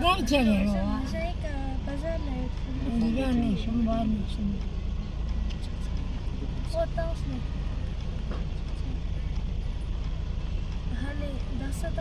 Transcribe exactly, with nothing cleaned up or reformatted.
འདིར་ཁྱེར་རེ་རོ། ཞིང་ཁ་བ་ཟ་ལས། འདི་ག་ནས་ཤུམ་བ་ནས་ཤུམ། ཨོ་ཏང་སི་ནས། ཧ་ལས་ད་ས་ད།